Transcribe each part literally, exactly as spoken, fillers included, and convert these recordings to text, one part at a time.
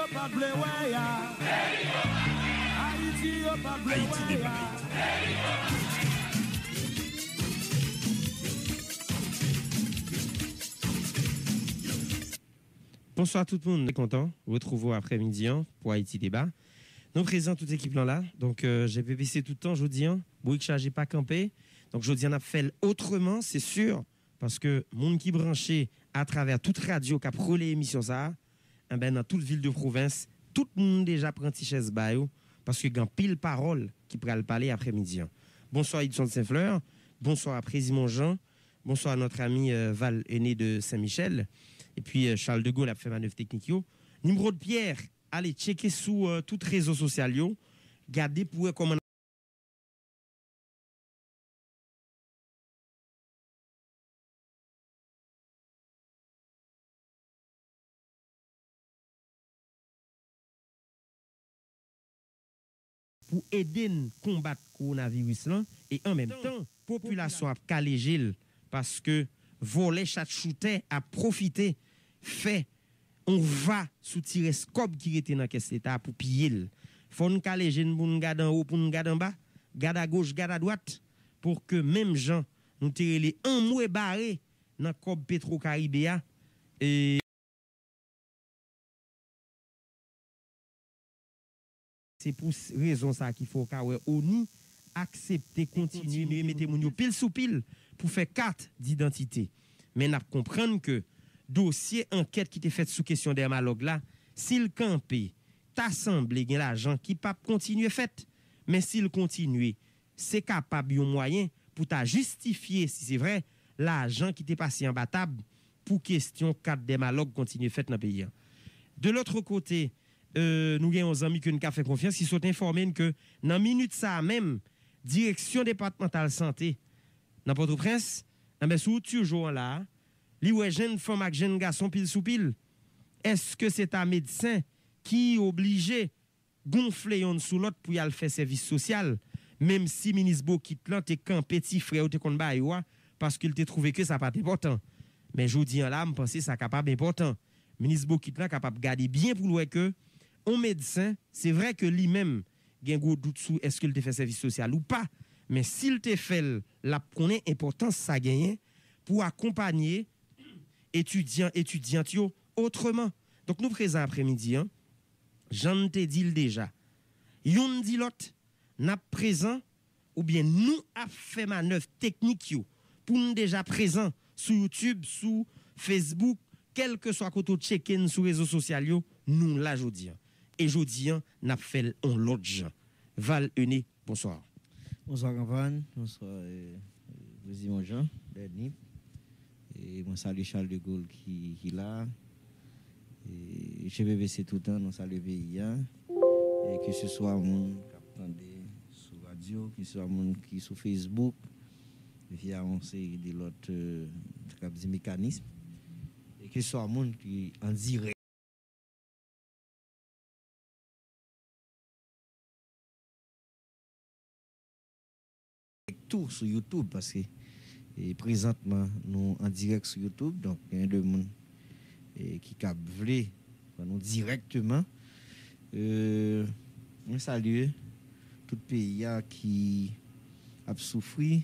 Yo pa vle wè a. Ayiti yo pa vle wè a. Bonswa tout moun, mwen kontan retwouve w aprèmidi an pou Ayiti Deba. Nou prezan tout ekip lan la. Donk, euh, G P P C tout tan jodi an, bourik chaje pa kanpe. Donk, jodi an n ap fè l otreman, se si, paske moun ki branche atravè tout radyo k ap releye emisyon sa a, enben, nan tout vil de pwovens, tout moun deja pran ti chèz ba yo, paske gen anpil pawòl ki pral pale aprèmidi an. Bonswa Hudson Saint Fleur, bonswa Présimon Jean, bonswa notre ami, euh, Val Aîné de Saint-Michel, epi, euh, Charles de Gaulle ap fè manèv teknik yo. Nimrod Pierre, ale tcheke sou, euh, tout rezo sosyal yo, gade pou wè kòman pou ede n konbat kowonaviris lan, e an menm tan, popilasyon ap kale je l, paske vòlè chatchoutè ap pwofite fè on va sou ti rès kòb ki rete nan kès Leta pou piye l. Fò n kale je n pou n gade anwo, pou n gade anba, gade agoch, gade adwat, pou ke menm jan nou te rele anmwe bare nan kòb Petro Caribe a, e se pou s- rezon sa ki fè w ka wè ONU aksepte kontinye mete moun yo pil sou pil pou fè kat didantite. Men n ap konprann ke dosye ankèt ki te fèt sou kesyon dèmalòg la, si l kanpe, ta sanble gen lajan ki p ap kontinye fèt. Men si l kontinye, se kapab yon mwayen pou ta jistifye, si se vrè, lajan ki te pase anba tab pou kesyon kat dèmalòg kontinye fèt nan peyi a. De lòt kote, euh, nou gen yon zanmi ke n ka fè konfyans ki sot enfòme n ke nan minit sa a menm, direksyon depatmantal sante nan Pòtoprens, enben, sou wout Turgeau an la a, li wè jenn fanm ak jenn gason pil sou pil. Èske se ta medsen ki oblije gonfle yonn sou lòt pou y al fè sèvis sosyal, menm si minis Bokit lan te kanpe ti frè yo te konn ba yo a, paske l te twouve ke sa pa t enpòtan. Men jodi an la, m panse sa kapab enpòtan. Minis Bokit lan kapab gade byen pou l wè ke on medsen, se vrè ke li menm gen gwo dout sou èske l te fè sèvis sosyal ou pa, men si l te fè l, l ap konnen enpòtans sa genyen pou akonpanye etidyan, etidyant yo otreman. Donk, nou prezan aprèmidi an, jan n te di l deja. Youn di lòt, n ap prezan, oubyen nou ap fè manèv teknik yo pou n deja prezan sou YouTube, sou Facebook, kèlkeswa kote w tcheke n sou rezo sosyal yo, nou la jodi an. E jodi an, n ap fè l on lòt jan. Val Ene, bonswa. Bonswa, Kanpàn. Bonswa, eh, Prezimon Jan, Bèni. E mwen salye Charles de Gaulle ki, ki la. E G P P C toutan, nou salye peyi a. E keseswa moun k ap tande sou radyo, keseswa moun ki sou Facebook, via yon seri de lòt, eh, k ap di mekanism. E keseswa moun ki an dirèk tou sou YouTube, paske, e, prezantman, nou an dirèk sou YouTube, donk, gen de moun, e, ki kab vle wè nou dirèkteman. E, mwen salye tout peyi a ki ap soufri,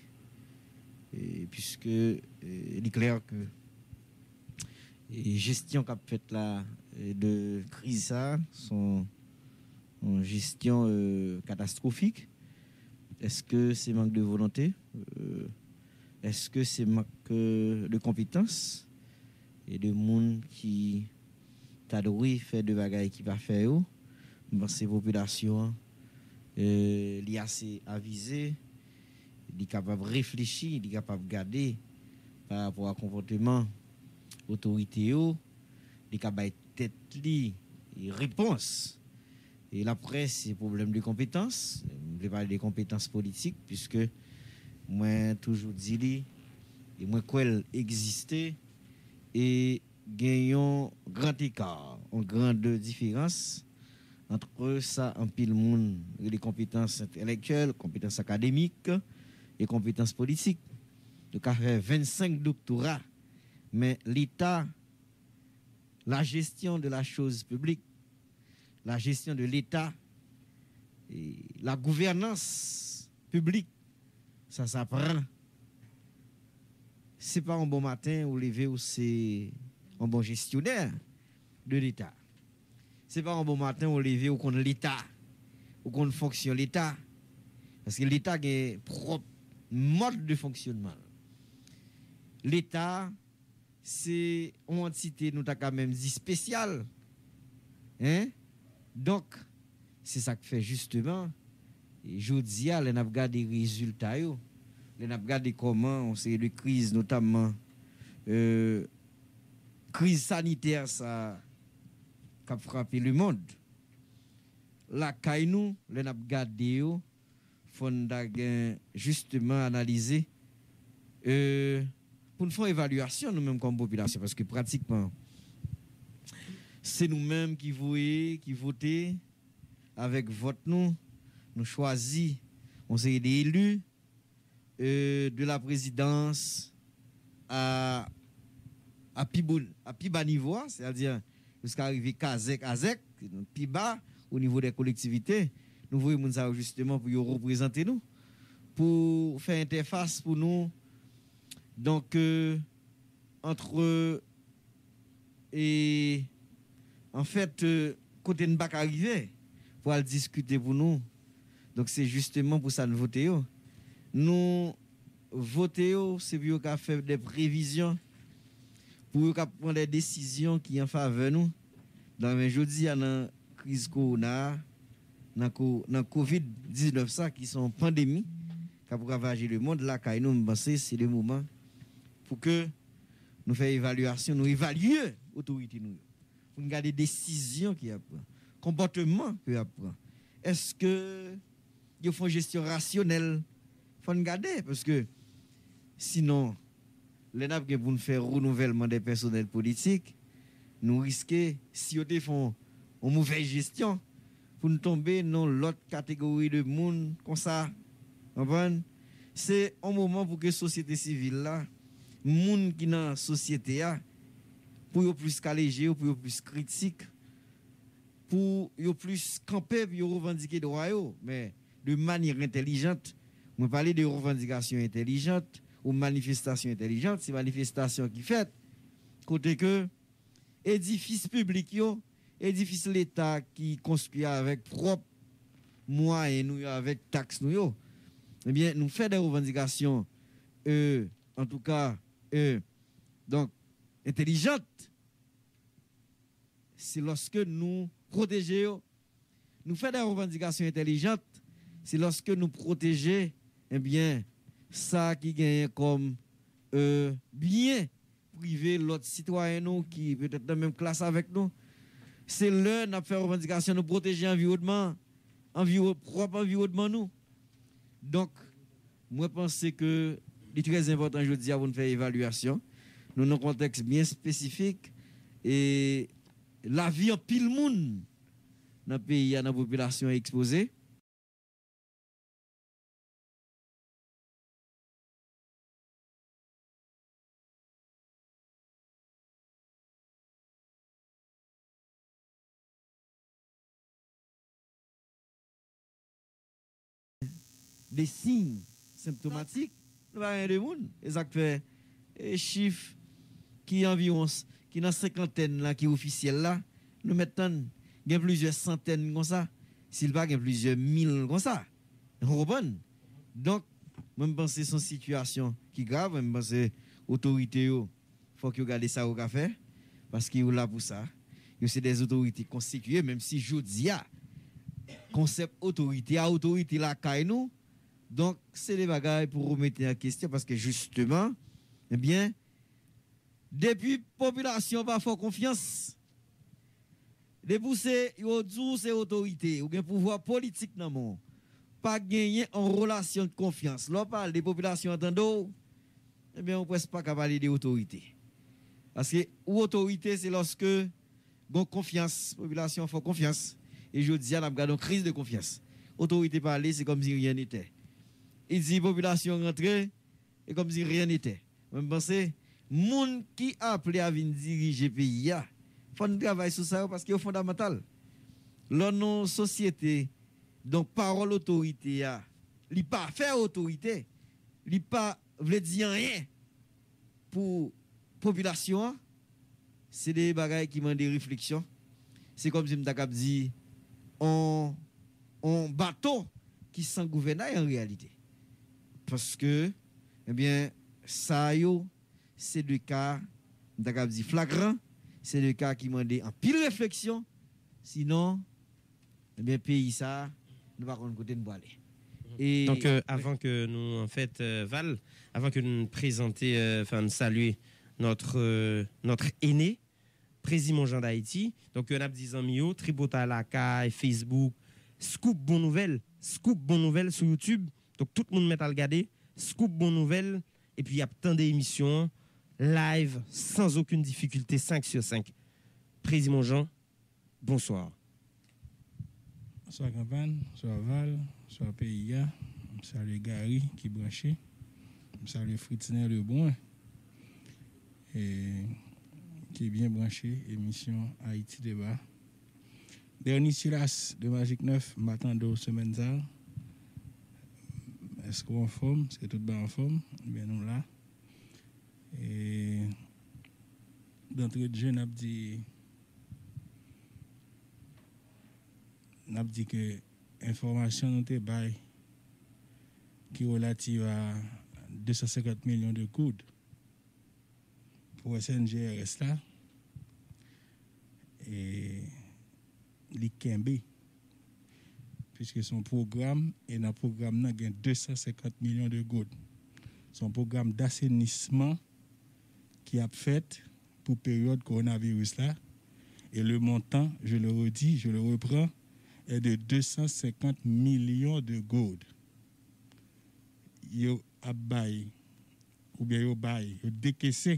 e, piske, e, li klè ke e, jesyon k ap fèt la, e, de kriz sa, se yon, yon jesyon, e, katastwofik. Èske se mank de volonte? E, èske se mank, e, de konpetans e de moun ki ta dwe fè de bagay ki pa fè yo? M panse popilasyon an, e, li ase avize, li kapab reflechi, li kapab gade pa rapò a konpòteman otorite yo, li ka bay tèt li repons. E laprès, se pwoblèm de konpetans. M vle pale de konpetans politik, piske mwen toujou di li, e mwen kwè l egziste, e gen yon gran eka, yon gran diferans ant sa anpil moun rele konpetans entèlektyèl, konpetans akademik e konpetans politik. Yo ka fè vennsenk doktora, men leta, la gestion de la chose publique, la gestion de l'État, e la gouvènans piblik, sa sa pran. Se pa yon bon maten ou leve ou se yon bon jesyonè de Leta. Se pa yon bon maten ou leve ou konn Leta, ou konn fonksyon Leta. Paske Leta gen pwòp mòd de fonksyonman. Leta se yon antite nou ta ka menm di espesyal. Hein? Donk, se sa k fè jisteman, jodi a, lè n ap gade rezilta yo, lè n ap gade kòman yon seri de kriz, notamman euh, kriz sanitè sa k ap frape lemonn, lakay nou, lè n ap gade yo, fò n ta gen jisteman analize euh, pou n fè yon evalyasyon nou menm kòm popilasyon, paske pratikman se nou menm ki voye, ki vote avèk vòt nou, nou chwazi yon seri de eli euh, de la prezidans a, a pi bon, a pi ba nivo a, sètadi jiska rive kazèk, azèk, pi ba o nivo dè kolektivite, nou voye moun sa yo jisteman pou yo reprezante nou, pou fè entèfas pou nou. Donk, euh, antre e anfèt, euh, kote n pa ka rive pou al diskite pou nou. Donk, se jisteman pou sa n vote yo. Nou vote yo, se pou yo ka fè de previzyon, pou yo ka pran de desizyon ki an favè nou. Donk, men jodi a, nan kriz kowona a, nan, ko, nan kovid diznèf sa, ki se yon pandemi k ap ravaje lemonn, lakay nou, m panse se le moman pou ke nou fè evalyasyon, nou evalye otorite nou yo. Pou n gade desizyon ke y ap pran, konpòteman ke y ap pran. Èske yo fè yon jesyon rasyonèl? Fò n gade, paske sinon, lè n ap gen pou n fè renouvèlman de pèsonèl politik, nou riske, si yo te fè yon, yon movèz jesyon, pou n tonbe nan yon lòt kategori de moun konsa. Konprann? Se yon moman pou ke sosyete sivil la, moun ki nan sosyete a, pou yo plis kale je yo, pou yo plis kritik, pou yo plis kanpe, pou yo revandike dwa yo, men de manyè entèlijant. Mwen pale de revandikasyon entèlijant ou manifestasyon entèlijant, se manifestasyon ki fèt kote ke edifis piblik yo, edifis Leta ki konstwi avèk pwòp mwayen nou yo, avèk taks nou yo, ebyen, nou fè de revandikasyon, euh, antouka, euh, donk, entèlijant, se lòske nou pwoteje yo. Nou fè de revandikasyon entèlijant, se lòske nou pwoteje, ebyen, sa ki genyen kòm, euh, byen prive lòt sitwayen nou ki petèt nan menm klas avèk nou. Se lè n ap fè revandikasyon, nou pwoteje anviwònman, anviwo-, pwòp anviwònman nou. Donk, mwen panse ke li trè enpòtan jodi a pou n fè evalyasyon. Nou nan kontèks byen espesifik e lavi anpil moun nan peyi a, nan popilasyon an ekspoze. De siy senptomatik, nou pa gen de moun. E sa k fè, e chif ki anviwon, ki nan senkantèn la, ki ofisyèl la, nou mèt tann gen plizyè santèn konsa, si l pa gen plizyè mil konsa. Ou konprann? Donk, mwen, m panse se yon sitiyasyon ki grav, mwen, m panse otorite yo, fòk yo gade sa yo ka fè, paske yo la pou sa. Yo se de otorite konstitiye, menm si jodi a, konsèp otorite a, otorite lakay nou. Donk, se de bagay pou remete an kesyon, paske jisteman, ebyen, depi popilasyon pa fè w konfyans, depi w se, yo di w se otorite, ou gen pouvwa politik nan men w, pa genyen an relasyon de konfyans. Lè w pale de popilasyon an tande w, ebyen, ou prèske pa ka pale de otorite. Paske ou otorite, se lòske gon konfyans, popilasyon an fè w konfyans. E jodi a, n ap gade yon kriz de konfyans. Otorite pale, se kòmsi rien n'était. Li di popilasyon rantre, e kòmsi rien n'était. Mwen, m panse, moun ki aple a vin dirije peyi a, fò n travay sou sa yo paske yo fondamantal. Lè w nan yon sosyete, donk pawòl otorite a, li pa fè otorite, li pa vle di anyen pou popilasyon an, se de bagay ki mande refleksyon. Se kòmsi m ta kab di on, on bato ki san gouvènay an reyalite. Paske, ebyen, sa yo, se de ka, m ta kab di flagran, se de ka ki mande anpil refleksyon, sinon, ebyen, peyi sa, nou pa konn kote n prale. E Donk, euh, avan ke nou, an fèt, euh, Val, avan ke nou prezante, euh, enfin, nou salye notre, euh, notre aîné, Prézi Monjan Dayiti. Donk, euh, n ap di zanmi yo, Tripotay Lakay, Facebook, Scoop Bon Nouvèl, Scoop Bon Nouvèl sou YouTube. Donk, tout moun mèt al gade, Scoop Bon Nouvèl, epi y ap tande emisyon an live, sans aucune difficulté, cinq sur cinq. Prézi Monjan, bonswa. Bonswa Kanpàn, bonswa Val, bonswa peyi a. M salye Gary ki branche. M salye Fritzner Lebrun, e, ki byen branche emisyon Ayiti Deba. Derny Silas de Magic Neuf, m pa tande w semèn sa. Èske w anfòm? Èske tout bagay anfòm? Ebyen, nou la. E, d'entrée de jeu, n ap di, n ap di ke enfòmasyon nou te bay ki relativ a de san senkant milyon de goud pou S N G R S la, e li kenbe. Piske se yon pwogram, e nan pwogram nan gen de san senkant milyon de goud. Se yon pwogram dasenisman ki ap fèt pou peryòd kowonaviris la. E le montant, je le redis, je le reprends, est de de san senkant milyon de goud. Yo ap bay, oubyen yo bay, yo dekese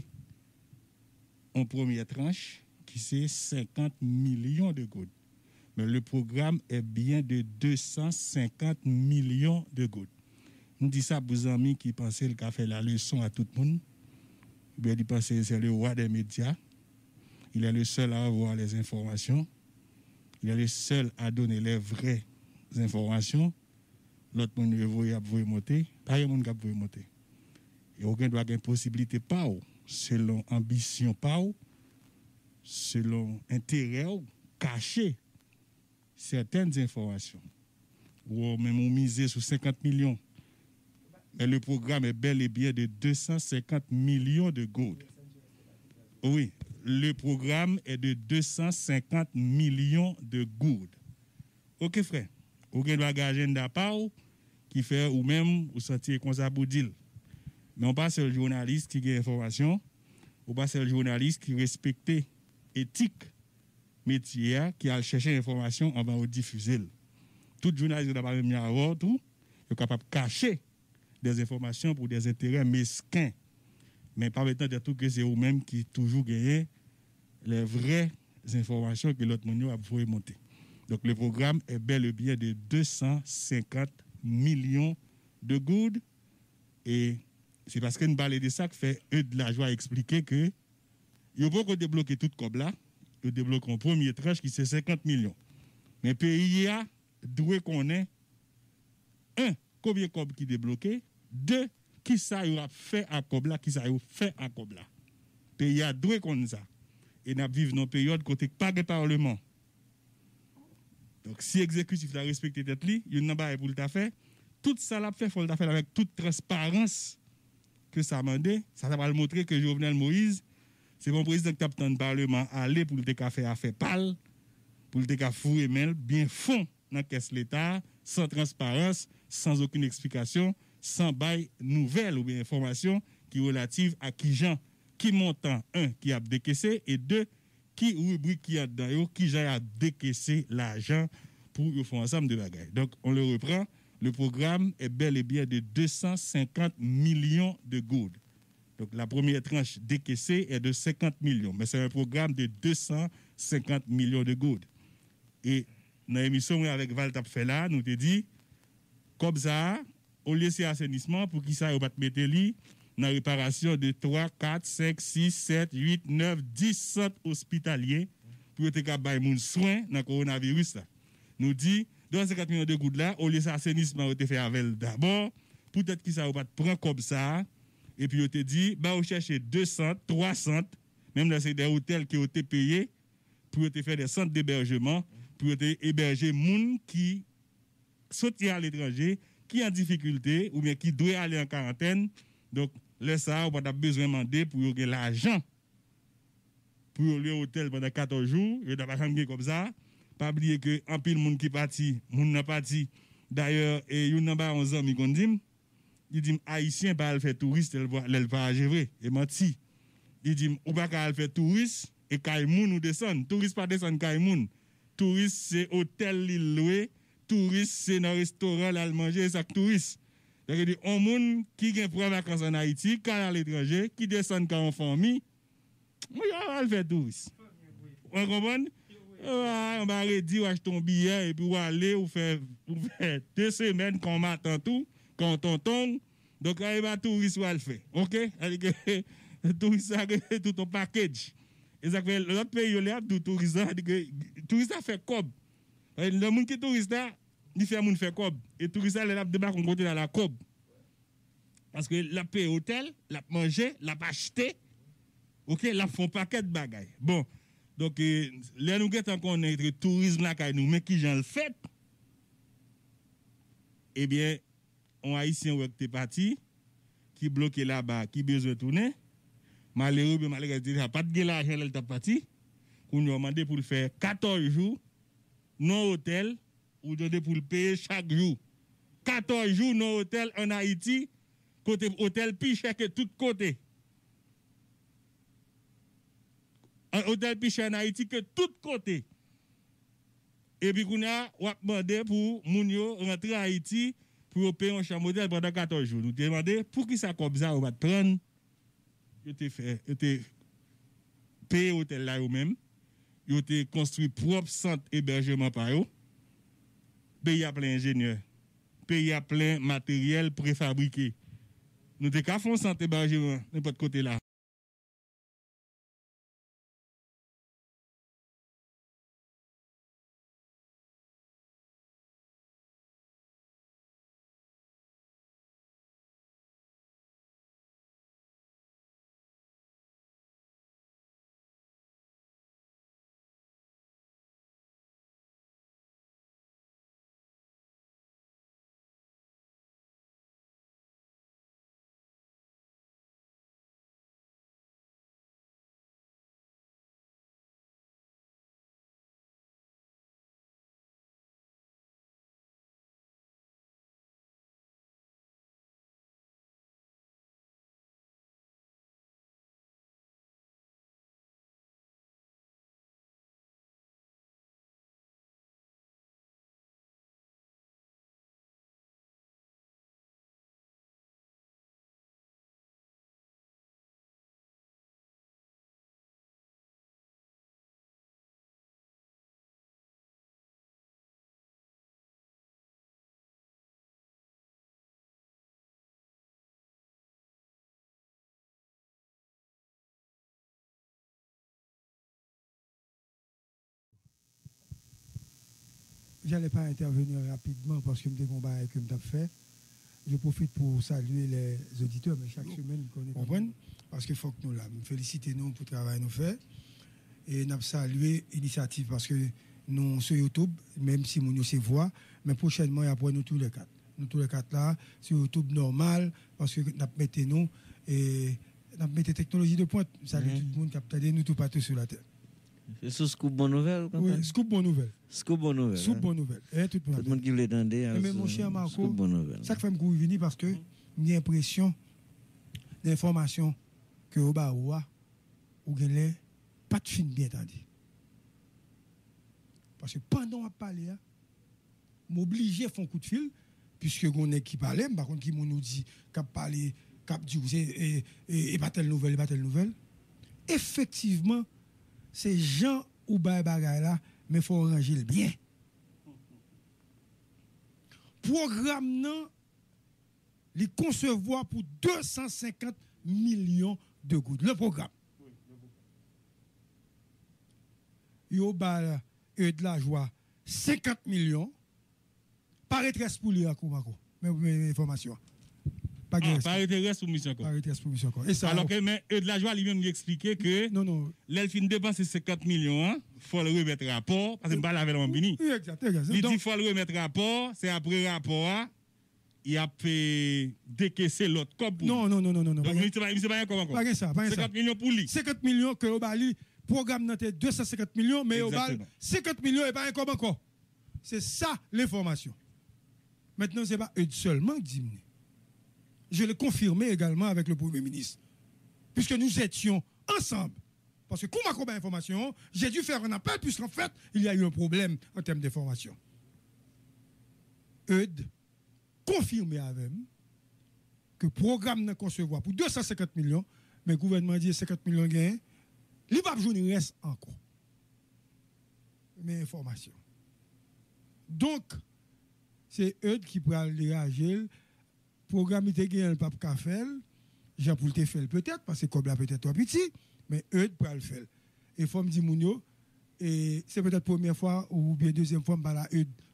yon premyè tranch ki se senkant milyon de goud. Men le pwogram est bien de de san senkant milyon de goud. M di sa pou zanmi ki panse l ka fè la leson a tout moun. Oubyen li panse se le roi des médias. Il est le seul à avoir les informations. Il est le seul à donner les vraies informations. Lòt moun yo voye ap voye monte. Pa gen moun k ap voye monte. E ou gen dwa gen posiblite pa w, selon anbisyon pa w, selon enterè w, kache sètèn enfòmasyon. Ou menm ou mize sou senkant milyon. Mais le programme est bel et bien de de san senkant milyon de goud. Oui, le programme est de de san senkant milyon de goud. Ok, frè. Ou gen dwa gen ajanda pa w ki fè ou menm ou santi e konsa pou di l. Men ou pa sèl jounalis ki gen enfòmasyon, ou pa sèl jounalis ki respekte etik metye a, ki al chèche enfòmasyon anvan yo difize l. Tout jounalis yo ta pa menm jan avè w tou, yo kapab kache des enfòmasyon pou des enterè mesken. Men pa met nan tèt ou ke se ou menm ki toujou genyen les vraies enfòmasyon ke lòt moun yo ap voye monte. Donc, le programme est bel et bien de de san senkant milyon de goud. E se paske n pale de sa k fè Eudes Lajoie eksplike ke yo poko debloke tout kòb la. Yo debloke yon premye tranch ki se senkant milyon. Men peyi a dwe konnen, en, konbyen kòb ki debloke, de, kisa yo ap fè ak kòb la, kisa yo fè ak kòb la. Peyi a dwe konn sa. E n ap viv nan yon peryòd kote pa gen palman. Donk, si egzekitif la respekte tèt li, youn nan bagay pou l ta fè, tout sa l ap fè, fò l ta fè l avèk tout transparans ke sa mande. Sa ta pral montre ke Jovenel Moïse, se pa yon prezidan ki t ap tann palman ale pou l te ka fè afè pa l, pou l te ka foure men l byen fon nan kès Leta, san transparans, san okenn eksplikasyon, san bay nouvèl oubyen enfòmasyon ki relativ a kijan, ki montan, en, ki ap dekese, e de, ki ribrik ki anndan yo, kijan y ap dekese lajan pou yo fè yon ansanm de bagay. Donc, on le reprend, le programme est bel et bien de de san senkant milyon de goud. Donc, la première tranche décaissée est de senkant milyon, men se yon pwogram de de san senkant milyon de goud. E nan emisyon mwen avèk Val t ap fè la, nou te di, kòb sa a, olye se asenisman, poukisa yo pa t mete li nan reparasyon de twa, kat, senk, sis, sèt, uit, nèf, dis sant ospitalye pou yo te ka bay moun swen nan Nou di, de san senkant milyon de goud la, olye se asenisman yo te fè avè l dabò, poutèt ki sa yo pa t pran kòb sa a, epi yo te di, ba yo chèche de sant, twa sant, menm lè se de otèl ke yo te peye, pou yo te fè de sant debèjman, pou yo te ebèje moun ki soti aletranje, ki an difikilte, oubyen ki dwe ale an karantèn. Donk, lè sa a, ou pa t ap bezwen mande pou yo gen lajan pou yo lwe otèl pandan katòz jou, yo ta pa janm gen kòb sa. Pa bliye ke anpil moun ki pati, moun nan pati. Dayè, e, youn nan ba yon zanmi konn di m, li di m, Ayisyen pa al fè touris lè l va- lè l vwayaje vre. E manti. Li di m, ou pa ka al fè touris e kay moun ou desann. Touris pa desann kay moun. Touris se otèl li lwe, touris se nan restoran l al manje, e sa k touris. Sa vle di, yon moun ki gen pran vakans ann Ayiti, k al aletranje, ki desann kay yon fanmi, Mwen, yo al fè touris. Ou konprann? Yo al anba redi, yo achte yon biyè, epi ou ale, ou fè, ou fè de semèn kon matant ou, kon tonton. Donk, la, e pa touris ou al fè. Oke? Sa vle di ke touris sa gen tout yon package. E sa k fè lòt peyi yo, lè y ap di w touris la, sa vle di ke touris la fè kòb. Sa vle di, lè moun ki touris la, li fè moun fè kòb. E touris la, lè l ap debake yon kote la, l a kòb. Paske l ap peye otèl, l ap manje, l ap achte, oke, l ap fè yon pakèt bagay. Bon, donk, e, lè nou gentan konnen ke tourizm lakay nou, men kijan l fèt, ebyen, yon Ayisyen ou wè k te pati, ki bloke laba, ki bezwen tounen, malere oubyen malerèz deja pa t gen lajan lè l t ap pati, kounye a w mande pou l fè katòz jou nan otèl, ou mande pou l peye chak jou. Katòz jou nan otèl ann Ayiti, kote otèl pi chè ke tout kote. An- Otèl pi chè ann Ayiti ke tout kote. Epi kounye a, w ap mande pou moun yo rantre Ayiti pou yo peye yon chanm otèl pandan katòz jou. Nou te mande poukisa kòb sa yo pa t pran l, yo te fè, yo te peye otèl la yo menm, yo te konstwi pwòp sant ebèjman pa yo. Peyi a plen enjenyè, peyi a plen materyèl prefabrike. Nou te ka fè yon sant ebèjman nenpòt kote la. J'allais pas intervenir rapidement paske m te gon bagay ke m t ap fè. Je profite pou salye lè oditè, men chak semèn m konnen. Konprann? Paske fòk nou la. M felisite nou pou travay nou fè. E n ap salye inisyativ paske nou sou YouTube, menm si moun yo se vwa, men pwochènman y ap wè nou toulèkat. Nou toulèkat la, sou YouTube nòmal, paske n ap mete nou, e, n ap mete teknoloji de pwent. M salye tout moun k ap tande nou toupatou sou latè. Se sou Scoop Bon Nouvèl, wi, konprann? Scoop Bon Nouvèl. Scoop Bon Nouvèl, Scoop Bon Nouvèl. E tout moun ap tande. Tout moun ki vle tande, men monchè Marco, Scoop Bon Nouvèl. Sa k fè m kouri vini, paske m gen enpresyon nan enfòmasyon ke yo ba ou a, ou genlè pa t fin byen tande. Paske pandan w ap pale a, m oblije fè yon kout fil, piske gon nèg ki pale, m pa konn ki moun ou di k ap pale, k ap di w se, e, e, e pa tèl nouvèl, e pa tèl nouvèl. Efektivman, se jan ou bay bagay la, men fò w ranje l byen. Pwogram nan, li konsevwa pou de san senkant milyon de goud. Le pwogram. Yo ba Eude Lajoie senkant milyon, pa ret rès pou li ankò, ankò. Men, men, men enfòmasyon an. Pa gen Ah, rès. Pa rete rès pou misye ankò. Pa ret rès pou misye ankò. E sa, Alò ke, men, Eudes Lajoie li menm, li eksplike ke Non, non. lè l fin depanse senkant milyon an, fò l remèt rapò, paske m pale avè l, m ap vini. Wi, egzat, egzat. Li Donk di fò l remèt rapò, se apre rapò a, y ap, eh, dekese lòt kòb pou Non, li. non, non, non, non, non, Donk, pa gen misye pa, misye pa gen kòb ankò. Pa gen sa, pa gen sa. Senkant milyon pou li. Senkant milyon ke yo ba li, pwogram nan te de san senkant milyon, men yo ba l Egzakteman. senkant milyon e pa gen kòb ankò. Se sa lenfòmasyon. Mentnan, se pa Eudes sèlman k di m li. Je l'ai confirmé également avec le Premier ministre. Puisque nous étions ensemble. Paske kou m a konba enfòmasyon an, j'ai dû faire un appel, puisqu'en fait, il y a eu un problème en termes d'information. Eudes konfime avè m ke pwogram nan konsevwa pou de san senkant milyon, men gouvènman an di senkant milyon genyen, li p ap jwenn rès ankò. Men enfòmasyon. Donk, se Eudes ki pral deraje l. Pwogram li te genyen, l p ap ka fè l, jan pou l te fè l petèt, paske kòb la petèt twò piti, men Eudes pral fè l. E fò m di moun yo, e se petèt premyè fwa oubyen dezyèm fwa m pale a Eudes.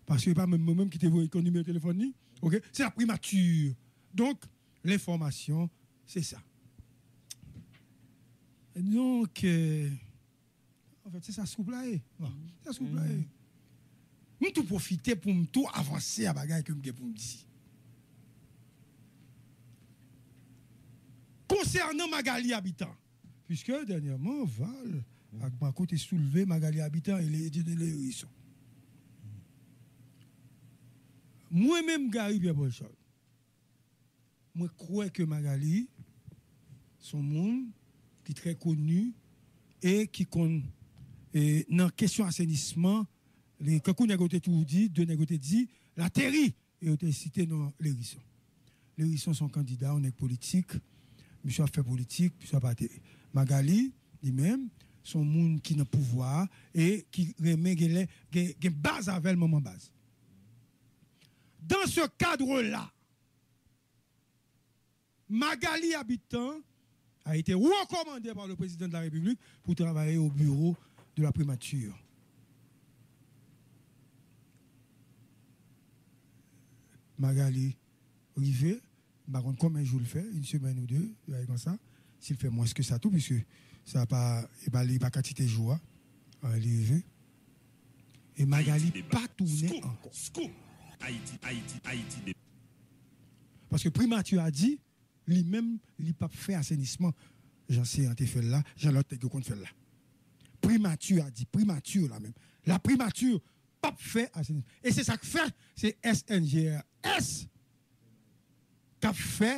Paske e pa menm mwen menm ki te voye kon nimewo telefòn li. Oke? Se laprimati. Donk, lenfòmasyon, se sa. Donk, eh, anfèt, se sa scoop la ye. Bon, se sa scoop la ye. M tou pwofite pou m tou avanse a bagay ke m gen pou m di. Konsènan Magalie Habitant, puiske dènyèman, Val ak Marco te soulve Magalie Habitant e Dieudonné Lérisson. Mwen menm, Gary Pierre Paul Charles, mwen kwè ke Magalie se yon moun ki trè koni e ki konn, e, nan kesyon asenisman, li, kankou nèg yo te toujou di, de nèg yo te di, l ateri, e yo te site non Lérisson. Lérisson se yon kandida, yon nèg politik, misye ap fè politik, misye ap ateri. Magalie, li menm, se yon moun ki nan pouvwa a e ki renmen gen lè, gen, gen baz avè l, manman baz. Dans ce cadre-là, Magalie Habitant a été recommandée par le président de la République pour travailler au bureau de la primature. Magalie rive, m pa konn konbyen jou l fè, yon semèn ou de, yon bagay konsa. Si l fè mwens ke sa tou, piske sa pa, e pa, li pa kantite jou a, a, li rive. E Magalie pa tounen ankò. Scoop. Ayiti, Ayiti, Ayiti. Paske primati a di, li menm, li p ap fè asenisman jan Céant te fè l la, jan lòt nèg yo konn fè l la. Primati a di, primati la menm. La primati p ap fè asenisman. E se sa k fè, se S N G R S k ap fè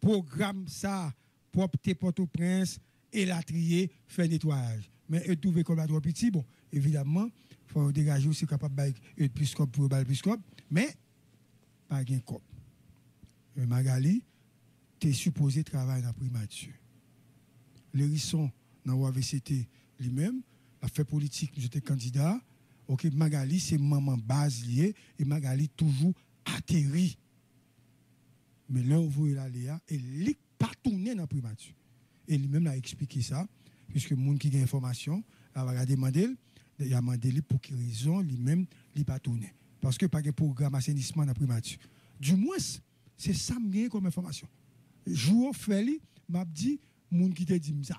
pwogram sa, pwòpte Pòtoprens, elatriye, fè netwayaj. Men yo twouve kòb la twò piti, bon, evidamman, fò yo degaje yo, si yo kapab bay yo plis kòb pou yo ba l plis kòb, men pa gen kòb. Men Magalie te sipoze travay nan primati. Lérisson nan O A V C T li menm, l ap fè politik, misye te kandida. Oke, Magalie se manman baz li ye, e Magalie toujou ateri. Men lè yo voye l ale a, e li k pa tounen nan primati. E li menm l a eksplike sa, piske moun ki gen enfòmasyon, l a gade mande l, y a mande li pou ki rezon li menm li pa tounen. Paske pa gen pwogram asenisman nan primati. Dimwens, se sa m genyen kòm enfòmasyon. Jou yo fè li, m ap di moun ki te di m sa.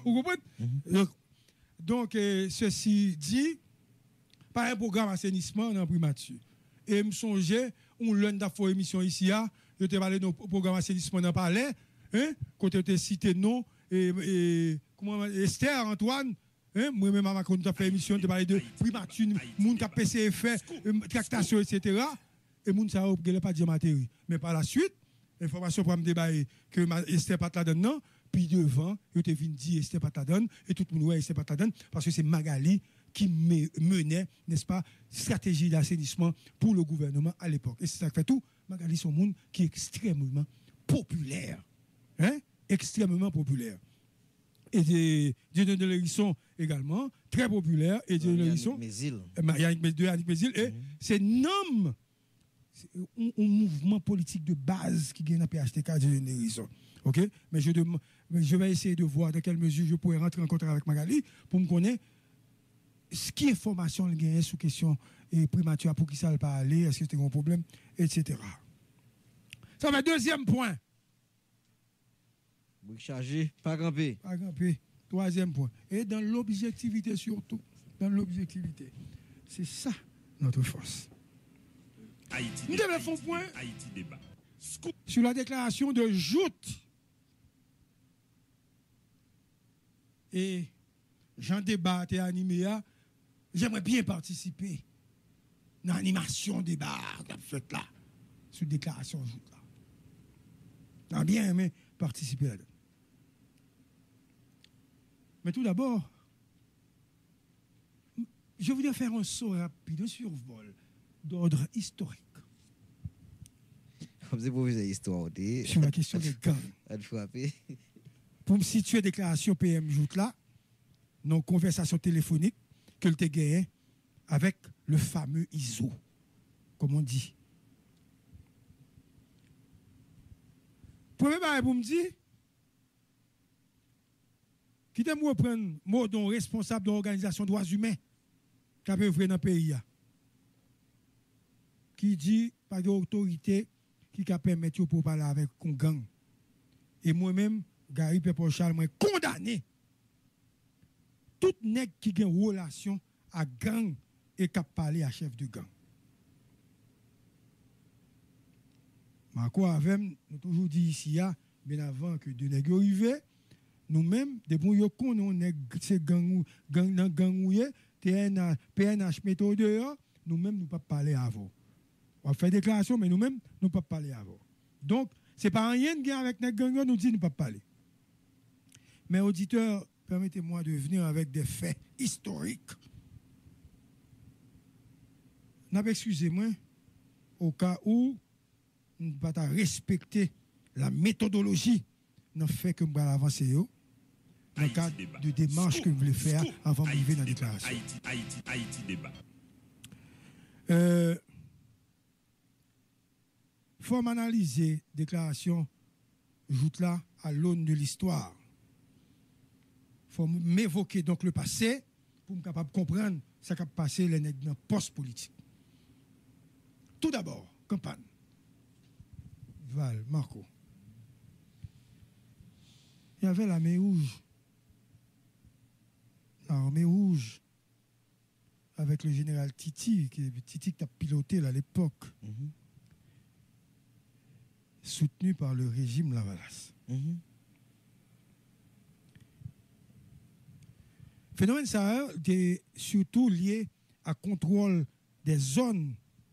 Ou konprann? Donk, donk, eh, sesi di, pa gen pwogram asenisman nan primati. E m sonje, yon lè n t ap fè yon emisyon isi a, yo te pale de yon pwogram asenisman nan palè, en, kote yo te site non, e, e, kòman, Esther Antoine, en, mwen menm avè Marco nou t ap fè emisyon, nou te pale de primati, moun k ap eseye fè, e, traktasyon, etsetera. E moun sa yo genlè pa t janm ateri. Men pa la swit, enfòmasyon pran m te bay ke ma-, Esther pa t ladann nan, pi devan, yo te vin di Esther pa t ladann, e tout moun wè Esther pa t ladann, paske se Magalie ki me-, mennen, nèspa, strateji d'asenisman pou le gouvèneman a lepòk. E se sa k fè tou, Magalie se yon moun ki ekstrèmeman popilè. En? Ekstrèmeman popilè. E de, Dieudonné Lérisson egalman, trè popilè, e Dieudonné Lérisson, Yannick Mézil. E ma-, Yannick Mé-, de Yannick Mézil, e se nanm, se yon, yon mouvman politik de baz ki gen nan P H T K, Dieudonné Lérisson. Oke? Men je dem-, men je vais essayer de voir dans quelle mesure je pourrais rentrer en contact avec Magalie pou m konnen ki enfòmasyon l genyen sou kesyon e, primati a, poukisa l pa ale, èske te gen yon pwoblèm, etsetera. Sa fè dezyèm pwen. Brik chaje, pa kanpe. Pa kanpe. Twazyèm pwen. Et dans l'objectivité surtout. Dans l'objectivité. C'est ça notre force. Haïti M te vle fè yon pwen Haïti débat. Sur la déclaration de joute. E jan deba a te anime a, j'aimerais bien participer nan animasyon deba a k ap fèt la sou deklarasyon jout la. Mwen byen renmen patisipe ladan. Men tou dabò, je voudrais faire un saut rapide, un survol d'ordre historique. Kòm se pwofesè istwa ou te ye. Sur la question des gangs. Al frape. Pou m sitiye deklarasyon P M Jout la, nan yon konvèsasyon telefonik ke l te genyen avèk le fameux Izo, comme on dit. Premye bagay pou m di, kite m reprann mo de yon responsab de yon òganizasyon dwa imen k ap evre nan peyi a, ki di pa gen otorite ki ka pèmèt yo pou yo pale avèk yon gang. E mwen menm, Gary Pèpòl Charles, mwen kondane tout nèg ki gen relasyon ak gang e k ap pale a chèf de gang. Marco avè m, nou toujou di isi a, byen avan ke de nèg yo rive, nou menm, depi yo konnen yon nèg se gang ou, gang, nan gang ou ye, T N H, P N H mete w deyò, nou menm nou p ap pale avè w. W ap fè deklarasyon, men nou menm, nou p ap pale avè w. Donk, se pa anyen n gen avèk nèg gang yo, nou di nou p ap pale. Men oditè, permettez-moi de venir avec des faits historiques. N ap eskize mwen, o ka ou m pa ta respekte la metodoloji nan fè ke m pral avanse yo, nan kad de demach ke m vle fè a avan m rive nan deklarasyon. Haïti, Haïti, Haïti débat. Euh, Fò m analize deklarasyon jout la à l'aune de l'histoire. Fò m evoke donk le passé pou m kapab konprann sa k ap pase lè nèg nan pòs politik. Tout d'abord, kanpay. Val, Marco. Il y avait l'armée rouge. L'armée rouge avec le général Titi, ki Titi ki t ap pilote l alepòk, soutenu par le régime Lavalas. Fenomèn sa a te sitou lye a kontwòl de zòn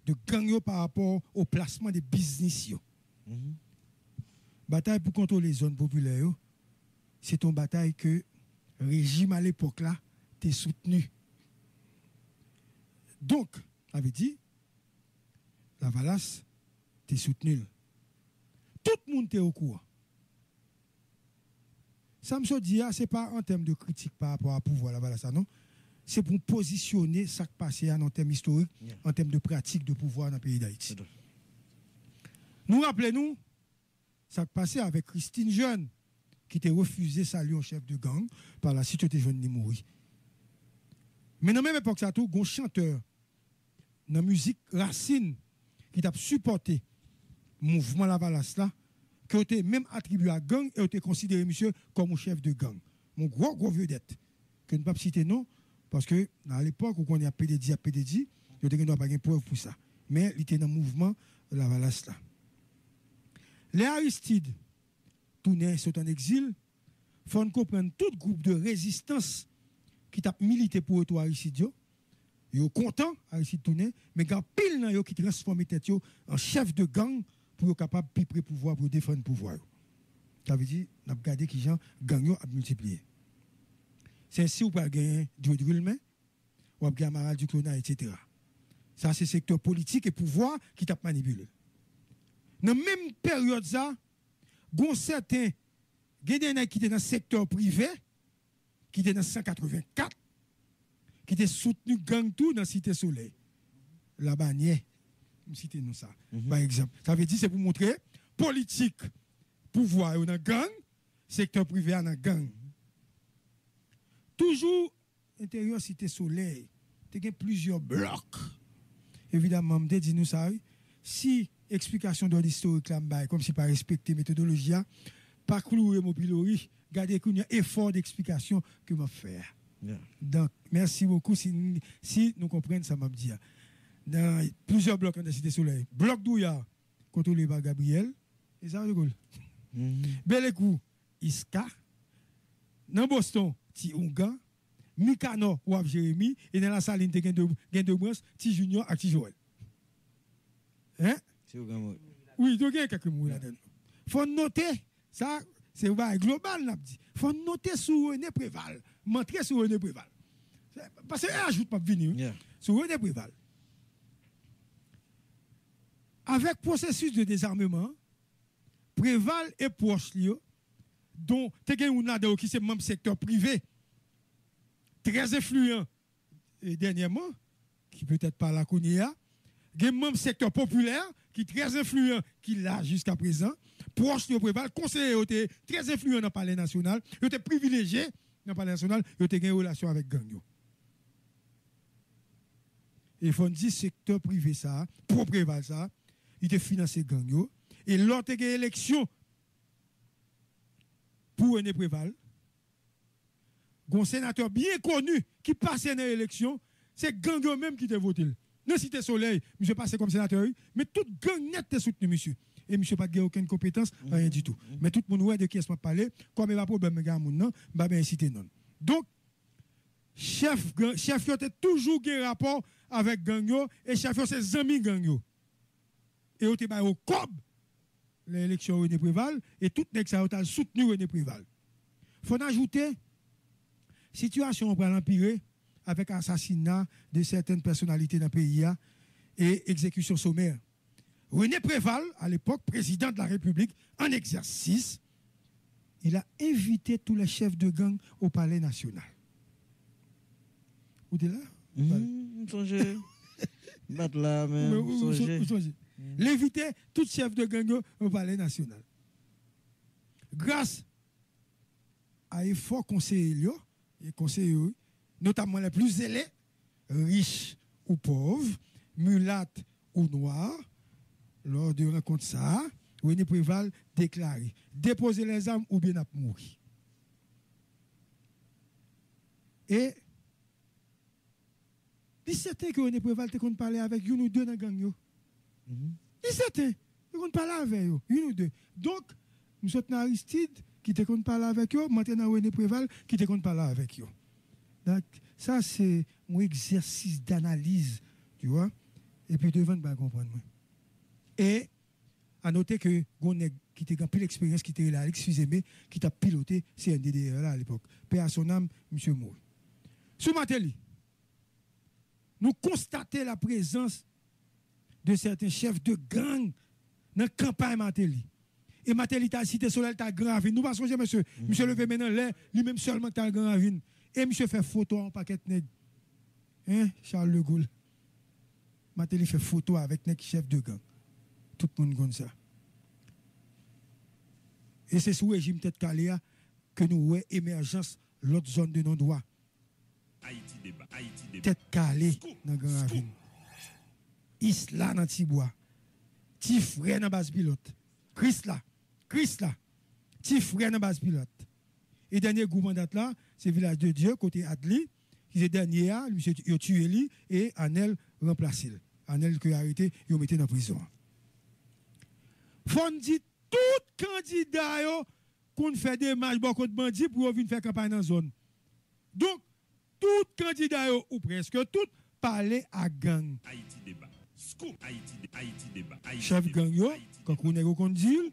de gang yo pa rapò o plasman de biznis yo. Batay pou kontwole zòn popilè yo, se t on batay ke rejim alepòk la te soutni. Donk, sa vle di, Lavalas te soutni l. Tout moun te okouran. Sa m sot di a, se pa an tèm de kritik pa rapò a pouvwa Lavalas la, non. Se pou m pozisyone sa k pase a nan tèm istorik, an tèm de pratik de pouvwa nan peyi Dayiti. Nou raple nou, sa k pase avèk Christine Jeune, ki te refize salye yon chèf de gang, pa lasit yo te jwenn li mouri. Men nan menm epòk sa tou, gon chantè nan mizik rasin ki t ap sipòte mouvman Lavalas la, ke yo te menm atribye a gang e yo te konsidere misye kòm yon chèf de gang. Yon gwo, gwo vedèt, ke n p ap site non, paske nan lepòk, ou konnen ap pede di, ap pede di, yo te gen dwa pa gen prèv pou sa. Men li te nan mouvman Lavalas la. Lè Aristide tounen sot ann egzil, fò n konprann tout gwoup de rezistans ki t ap milite pou retou Aristide yo, yo kontan Aristide tounen, men gen anpil nan yo ki transfòme tèt yo an chèf de gang pou yo kapab pi pre pouvwa, pou yo defann pouvwa yo. Sa vle di, n ap gade kijan gang yo ap miltipliye. Se ensi ou pral genyen Dieudrulmen, w ap gen Amaral Duclona, etsetera. Sa se sektè politik e pouvwa ki t ap manipile. Nan menm peryòd sa, gon sèten, gen de nèg ki te nan sektè prive, ki te nan san katrevenkat, ki te soutni gang tou nan Site Solèy. Labanyè, m site non sa, pa egzanp. Sa vle di se pou montre politik pouvwa yo nan gang, sektè prive a nan gang. Toujou enteryè Site Solèy, te gen plizyè blòk. Evidaman, m te di nou sa, wi. Si eksplikasyon dòd istorik la m bay, kòmsi pa respekte metodoloji a, pa kloure m o pilori, gade kounye a efò deksplikasyon ke m ap fè a. Donk, mèsi bokou si, si nou konprann sa m ap di a. Nan plizyè blòk anndan Site Solèy, blòk Douyar, kontwole pa Gabriel, e sa yo kòl. Belekou, Iska, nan Boston, Ti Oungan, Mikanò, Waf Jeremi, e nan Lasalin te gen de, gen de branch, Ti Junior ak Ti Joel. Hein? Ti Oungan mwen. Wi, yo gen kèk moun ladan. Fò n note, sa, se yon bagay global n ap di. Fò n note sou René Préval. M antre sou René Préval. Paske e ajout m ap vini, wi. Sou René Préval. Avèk pwosesis de dezameman, Préval e pwòch li yo, don te gen youn ladan yo ki se manm sektè prive, trè enfliyan, e dènyèman, ki petèt pa la kounye a, gen manm sektè popilè ki trè enfliyan, ki la jiska prezan, pwòch li yo Préval, konseye yo te trè enfliyan nan Palè Nasyonal, yo te privilejye nan Palè Nasyonal, yo te gen relasyon avèk gang yo. E fò n di sektè prive sa a, pwo Préval sa a, li te finanse gang yo. E lè w te gen eleksyon pou René Préval, gon senatè byen koni ki pase nan eleksyon, se gang yo menm ki te vote l. Nan Site Solèy, misye pase kòm senatè, wi, men tout gang nèt te soutni misye. E misye pa t gen okenn konpetans, anyen ditou. Men tout moun wè de kiyès m ap pale, kòm e pa pwoblèm m gen a moun nan, m pa bezwen site non l. Donk, chèf gang, chèf yo te toujou gen rapò avèk gang yo, e chèf yo se zanmi gang yo. E yo te ba yo kòb lè eleksyon René Préval, e tout nèg sa yo t al soutni René Préval. Fò n ajoute, sitiyasyon an pral anpire avèk asasina de sètèn pèsonalite nan peyi a e egzekisyon somè. René Préval, à l'époque président de la République en exercice, il a invité tous les chefs de gang au Palais National. Ou te la? M sonje. M pa t la, men m sonje. L envite tout chèf de gang yo au Palais National. Gras a efò konseye l yo, e konseye yo, notamman les plus zélés, rich ou pòv, milat ou nwa, lò de rankont sa a, René Préval deklare, dépozé lèzam oubyen n ap mouri. E li sèten ke René Préval te konn pale avèk youn ou de nan gang yo. Li sèten, li konn pale avè yo, youn ou de. Donk, m sot nan Aristide, ki te konn pale avèk yo, m antre nan René Préval, ki te konn pale avèk yo. Donk, sa se yon egzèsis danaliz, tu vois. Epi devan n pa konprann mwen. E a note ke gon nèg ki te gen anpil eksperyans, ki te rele Alix Fils-Aimé, ki t ap pilote C N D D R la alepòk. Paix à son âme, misye mouri. Sou Martelly, nou konstate la prezans de sèten chèf de gang nan kanpay Martelly. E Martelly t al Site Solèy, l t al Gran Ravin. Nou pa sonje, mesye? Misye leve men nan lè, li menm sèlman ki t al Gran Ravin. E misye fè foto a yon pakèt nèg. Hein, Charles de Gaulle. Martelly fè foto avèk nèg chèf de gang. Tout moun konn sa. E se sou rejim Tèt Kale a ke nou wè emèjans lòt zòn de non dwa. Tèt Kale nan Gran Ravin. Isla nan Tibwa. Ti Frè nan Baz Pilòt. Krisla. Krisla. Ti Frè nan Baz Pilòt. E dènye gwoup an dat la, se Vilaj de Dye, kote Adli, ki se dènye a, misye, yo tiye li, e Anèl ranplase l. Anèl ke yo arete, yo mete nan prizon an. Fò n di tout kandida yo konn fè demach bò kot bandi pou yo vin fè kanpay nan zòn. Donk, tout kandida yo, ou prèske tout, pale ak gang. Ayiti Deba. Scoop. Ayiti Deba. Ayiti Deba. Chèf gang yo, kankou nèg yo konn di l,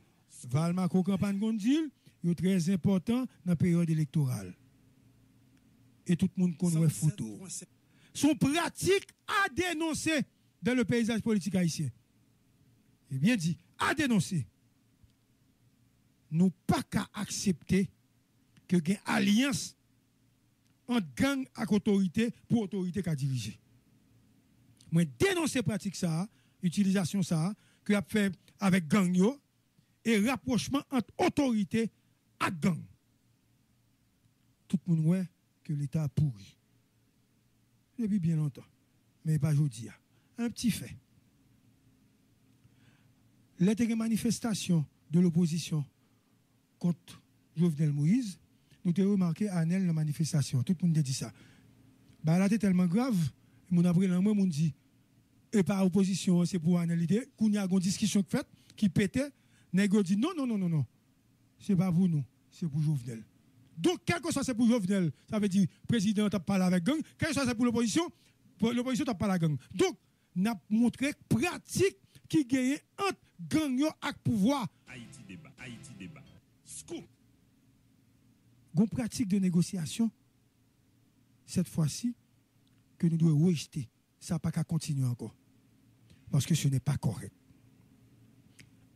Valmako Kanpann konn di l, yo trè enpòtan nan peryòd elektoral. E tout moun konn wè foto. Se yon pratik à dénoncer dans le paysage politique haïtien. E byen di, à dénoncer. Nou pa ka aksepte ke gen alyans ant gang ak otorite pou otorite ka dirije. Mwen denonse pratik sa a, itilizasyon sa a ke y ap fè avèk gang yo, e rapwochman ant otorite ak gang. Tout moun wè ke Leta pouri. depi byen lontan, men e pa jodi a. Yon ti fè. Lè te gen manifestasyon de lopozisyon kont Jovenel Moïse, nou te remake Anèl nan manifestasyon. Tout moun te di sa. Bagay la te tèlman grav, moun ap rele anmwe, moun di, e pa opozisyon an, se pou Anèl li te ye. Kounye a, gon diskisyon k fèt, ki pete, nèg yo di, non, non, non, non, non. Se pa pou nou, se pou Jovenel. Donk, kèlkeswa se pou Jovenel, sa vle di prezidan an t ap pale avèk gang, kèlkeswa se pou lopozisyon, pou lopozisyon t ap pale ak gang. Donk, n ap montre pratik ki genyen ant gang yo ak pouvwa. Ayiti Deba, Ayiti Deba. Scoop! Gon pratik de negosyasyon, cette fois-ci, ke nou dwe rejte. Sa pa ka kontinye ankò. Paske ce n'est pas correct.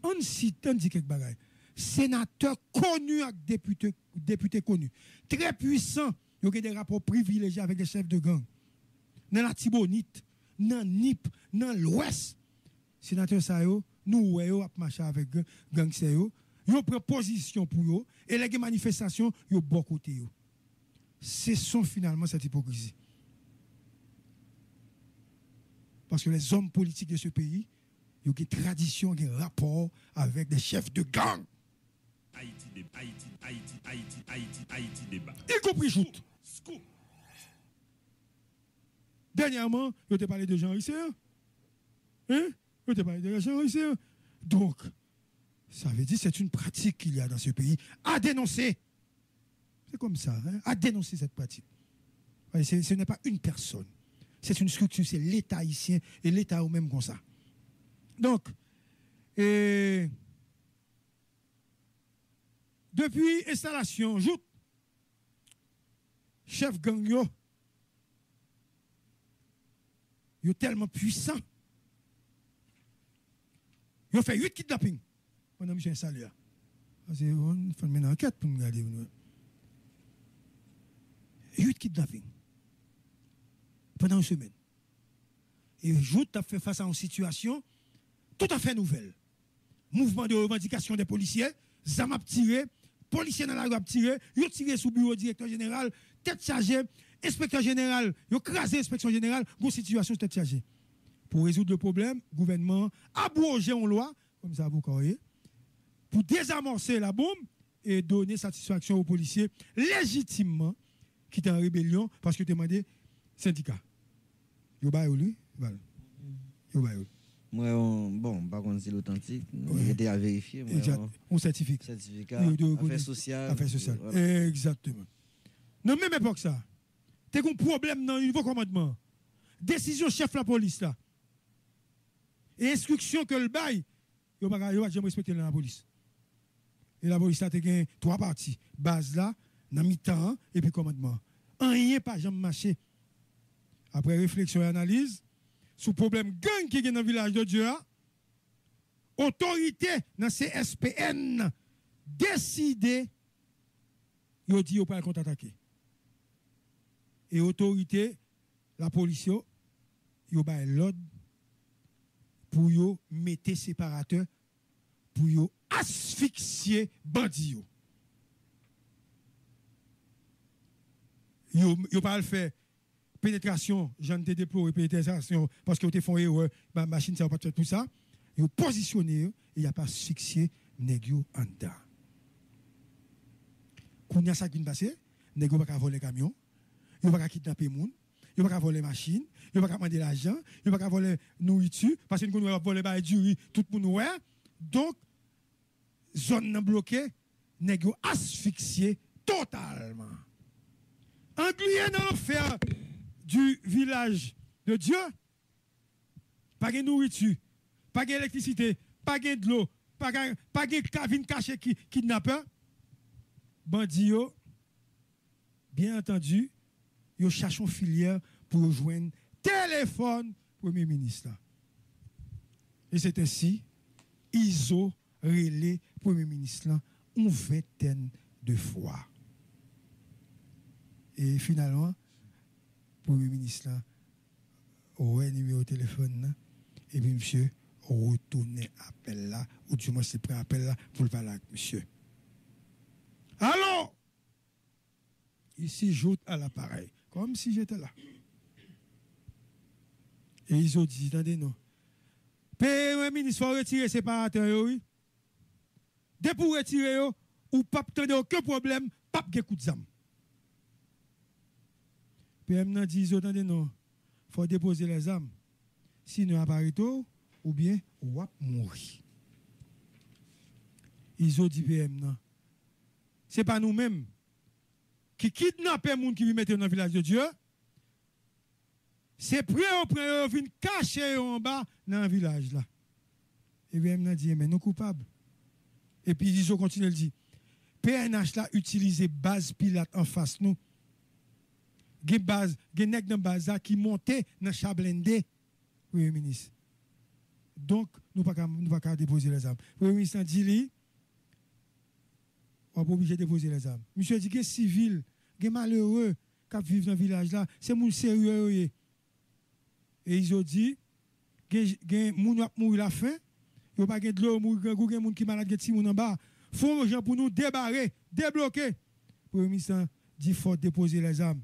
Ann site, ann di kèk bagay. Senatè koni ak depite, depite koni. Trè pwisan, yo gen de rapò privilejye avèk de chèf de gang. Nan Latibonit, nan Nip, nan Lwès. Senatè sa yo, nou wè yo ap mache avèk gang, gangstè yo. Yo pran pozisyon pou yo. E lè gen manifestasyon, yo bò kote yo. Cessons finalement cette hypocrisie. Parce que les hommes politiques de ce pays, yo gen tradisyon, gen rapò avèk de chèf de gang. Ayiti Deba, Ayiti, Ayiti, Ayiti, Ayiti, Ayiti Deba. Y compris Jouthe. Scoop. Dènyèman, yo te pale de Jean Ricéan. Hein? Yo te pale de Jean Ricéan. Donk, sa vle di, c'est une pratique qu'il y a dans ce pays. À dénoncer. C'est comme ça, hein? À dénoncer cette pratique. Voyez, c'est- ce n'est pas une personne. C'est une structure, c'est l'État haïtien et l'État ou même comme ça. Donc, et depuis installation, Jouthe, chèf gang yo, yo tèlman pwisan. Yo fè uit kidnaping pandan misye enstale a. Paske bon, fò n mennen ankèt pou n gade pou n wè. Uit kidnaping pandan yon semèn. E Jouthe t ap fè fas a yon sitiyasyon toutafè nouvèl. Mouvman de revandikasyon de polisye, zam ap tire, polisye nan lari ap tire, yo tire sou biwo direktè jeneral, tèt chaje, enspektè jeneral, yo kraze enspeksyon jeneral, gon sitiyasyon tèt chaje. Pou rezoud le pwoblèm, gouvènman an abwoje yon lwa, kòm sa avoka w ye, pou dezamòse labonm e done satisfaksyon o polisye lejitimman ki te an rebelyon paske yo te mande sendika. Yo ba yo l, wi, Val. Yo ba yo l. Mwen, bon, m pa konn si l otantik, m rete a verifye, mwen, yon sètifika. Sètifika, afè sosyal. Afè sosyal. Egzakteman. Nan menm epòk sa, te gen yon pwoblèm nan nivo kòmandman an. Desizyon chèf lapolis la e enstriksyon ke l bay, yo pa ka, yo pa t janm respekte l nan lapolis. E lapolis la te gen twa pati, baz la, nan mitan an, epi kòmandman an. Anyen pa janm mache. Apre refleksyon e analiz sou pwoblèm gang ki gen nan Vilaj de Dye a, otorite nan C S P N deside, yo di yo pral kontratake. E otorite lapolis yo, yo bay lòd pou yo mete separatè, pou yo asfiksye bandi yo. Yo, yo pral fè penetrasyon, jan n te deplore penetrasyon, paske yo te fè yon erè, ba machin sa yo pa t fèt pou sa. Yo pozisyone yo, e y ap asfiksye nèg yo anndan. Kounye a, sa k vin pase, nèg yo pa ka vòlè kamyon, yo pa ka kidnape moun, yo pa ka vòlè machin, yo pa ka mande lajan, yo pa ka vòlè nouriti, paske n konn wè yo ap vòlè bagay diri, tout moun wè. Donk, zòn nan bloke, nèg yo asfiksye totalman. Angliye nan lanfè du Village de Dieu, pa gen nouriti, pa gen elektrisite, pa gen dlo, pa gen, pa gen ka vin kache ki, kidnapè. Bandi yo, byen antandi, yo chache yon filyè pou yo jwenn telefòn premye minis la. E se ensi, Izo rele premye minis lan yon ventèn de fwa. E finalman, premye minis lan wè nimewo telefòn nan, epi misye retounen apèl la, oudimwens li pran apèl la pou l pale ak misye. Alo! Ici Jouthe à l'appareil, comme si j'étais là. E Izo di, tande non. Peye mwen minis, fò w retire separatè yo, wi. Depi w retire yo, ou p ap tande okenn pwoblèm, p ap gen kout zam. P M nan di Izo, tande non, fò w depoze lèzam. Sinon, y ap arete w, oubyen w ap mouri. Izo di P M nan, se pa nou menm ki kidnape moun ki vin mete yo nan Vilaj de Dye. Se pran yo, pran yo, yo vin kache yo anba nan vilaj la. P M nan di, men nou koupab. Epi Izo kontinye, l di, P N H la itilize baz Pilat anfas nou. Gen baz, gen nèg nan baz la ki monte nan cha blende Premye Minis. Donk, nou pa ka, nou pa ka depoze lèzam. Premye Minis lan di li, w ap oblije depoze lèzam. Misye di gen sivil, gen malere k ap viv nan vilaj la, se moun serye yo ye. E Izo di, gen, gen moun yo ap mouri lafen, yo pa gen dlo, yo mouri grangou, gen moun ki malad, gen timoun anba. Fè yon jan pou nou debare, debloke. Premye Minis lan di fò depoze lèzam.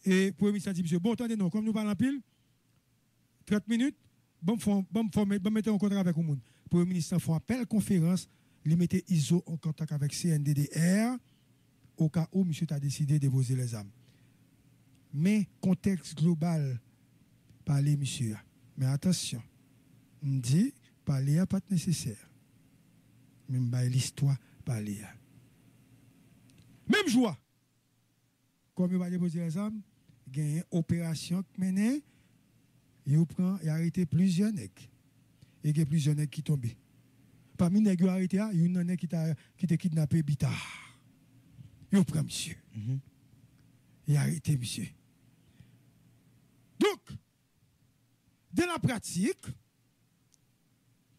E Premye Minis lan di misye, bon, tande non, kòm nou pale anpil, trant minit, ban m fè, ban m fè, ban m mete an kontak avèk yon moun. Premye Minis lan fè yon apèl konferans, li mete Izo an kontak avèk C N D D R, oka ou misye ta deside depoze lèzam. Men kontèks global pale misye a. Men atansyon, m di pale a pa t nesesè. Men m bay listwa pale a. Menm jou a, kòm yo pa depoze lèzam, genyen operasyon k mennen, yo pran, y arete plizyè nèg. E gen plizyè nèg ki tonbe. Pami nèg yo arete a, youn nan nèg ki ta, ki te kidnape Bita. Yo pran misye. Mhm. Y arete misye. Donk, dans la pratique,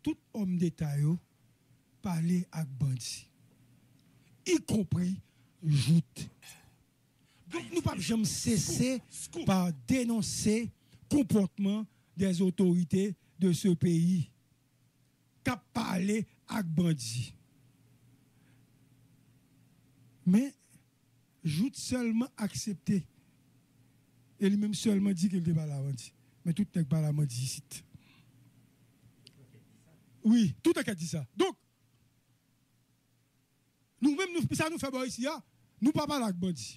tout òm deta yo pale ak bandi, ikonpri Jouthe. Donk, nou p ap janm sese pa denonse konpòtman des autorités de ce pays k ap pale ak bandi. Men, Jouthe sèlman aksepte. E li menm sèlman di ke l te pale ak bandi. Men tout nèg pale ak bandi isit. Wi, tout ankèt di sa. Donk, nou menm, nou, sa nou fè bò isi a, nou pa pale ak bandi.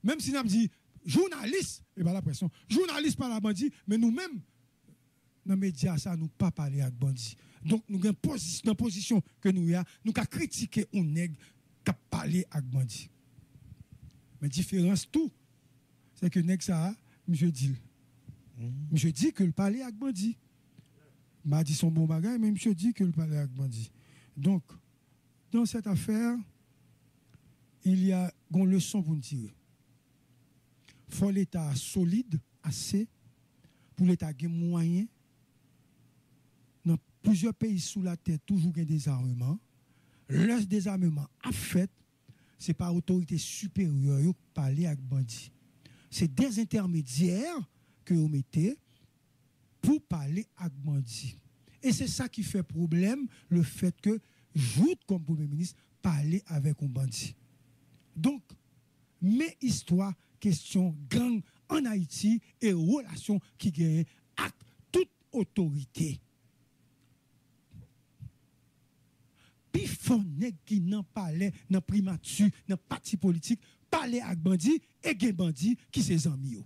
Menm si n ap di, jounalis, e pa laprès non, jounalis pale ak bandi, men nou menm, nan medya sa, nou pa pale ak bandi. Donk, nou gen pozi-, nan pozisyon ke nou ye a, nou ka kritike yon nèg k ap pale ak bandi. Men diferans tou, se ke nèg sa a, misye di l. Misye di ke l pale ak bandi. M pa di se yon bon bagay, men misye di ke l pale ak bandi. Donk, dans cette affaire, il y a, gon leson pou n tire. Fò Leta a solid ase pou Leta gen mwayen. Nan plizyè peyi sou latè, toujou gen dezameman. Lè dezameman ap fèt, se pa otorite siperyè yo k pale ak bandi. Se dèzentèmedyè ke yo mete pou pale ak bandi. E se sa ki fè pwoblèm, le fèt ke Jouthe, kòm premye minis, pale avèk yon bandi. Donk, men istwa kesyon gang ann Ayiti e relasyon ki genyen ak tout otorite. Pifò nèg ki nan palè, nan primati, nan pati politik, pale ak bandi e gen bandi ki se zanmi yo.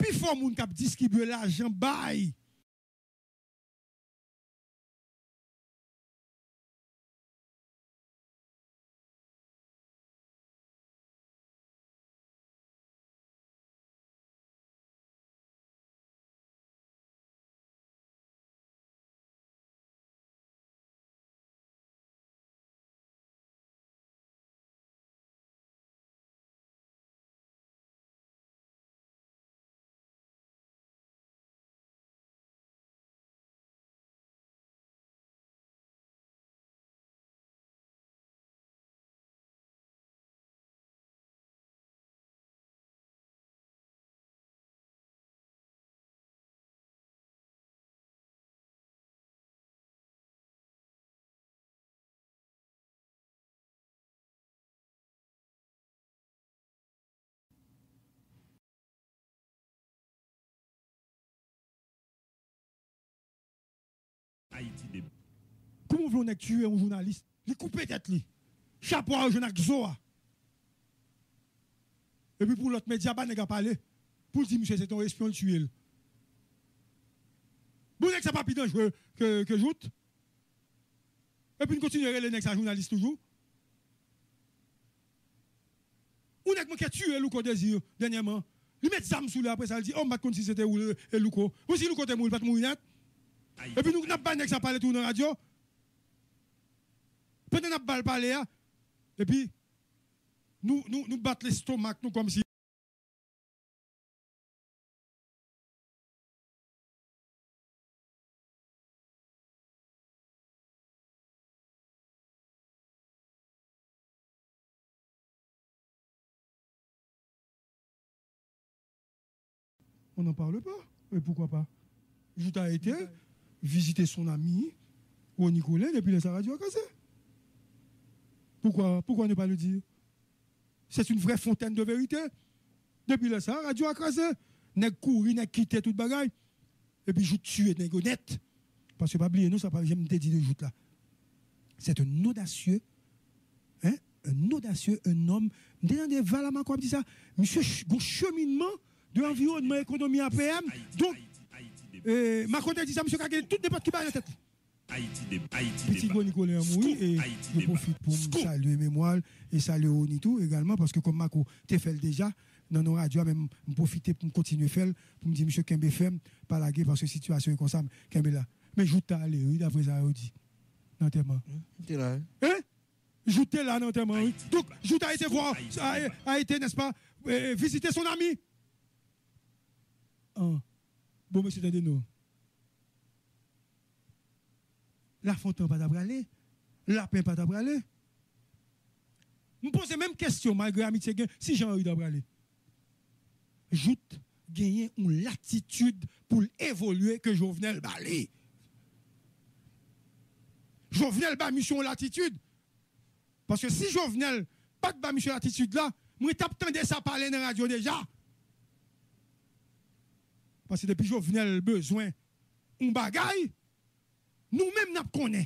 Pifò moun k ap distribye lajan bay Kouman w vle yon nèg tiye yon jounalis, li koupe tèt li, chapo a yo jwenn ak zo a. Epi pou lòt medya ba nèg la pale, pou l di misye se te yon espyon, l tiye l. Bon, nèg sa pa pi danjre ke, ke Jout? Epi n kontinye rele nèg sa jounalis toujou. Yon nèg manke tiye Louko Désir dènyèman. Li met zam sou li, apre sa, li di, "Oh, m pa t konn si se te ou e Louko." Bon, si Louko te mouri, li pa t mouri nèt. Epi nou, n ap bay nèg sa pale tou nan radyo. Pandan n ap ba l pale a, epi nou, nou, nou bat lestomak nou kòmsi. On n'en parle pas. Et pourquoi pas? Jout a été visiter son ami Rony Colin, depi lè sa radyo a kraze. Pourquoi, pourquoi ne pas le dire? C'est une vraie fontaine de vérité. Depi lè sa, radyo a kraze. Nèg kouri, nèg kite tout bagay. Epi Jout tiye nèg yo nèt. Paske pa bliye non, sa pa janm te di de Jout la. C'est un audacieux, hein, un audacieux, un homme. M te tande Val a Mako ap di sa. Misye ch- gon cheminman de environnement, économie, A P M. Donk, eh, Mako te di sa, misye ka gen tout nenpòt ki bagay nan tèt li. Piti Rony Colin an mouri, e mwen pwofit pou m salye memwa l e salye Rony tou egalman, paske kòm Mako te fè l deja nan non radyo a, men m pwofite pou m kontinye fè l, pou m di misye kenbe fèm, pa lage, paske sitiyasyon e konsa, kenbe la. Men Jout ta ale, wi, daprè sa yo di, nan antèman. Te la, wi. Hein? Jout te la nan antèman, wi. Donk, Jout a été voir, a, a été, n'est-ce pas, euh, visiter son ami. An. Bon, mesye, tande non. Lafontan pa ta prale. Lapen pa ta prale. M poze menm kesyon, malgre amitye gen, si Jean Henry ta prale. Jout genyen yon latitid pou l evolye ke Jovenel ba li. Jovenel ba misye yon latitid. Paske si Jovenel pa t ba misye latitid la, mwen t ap tande sa pale nan radyo deja. Paske depi Jovenel bezwen yon bagay, nou menm n ap konnen.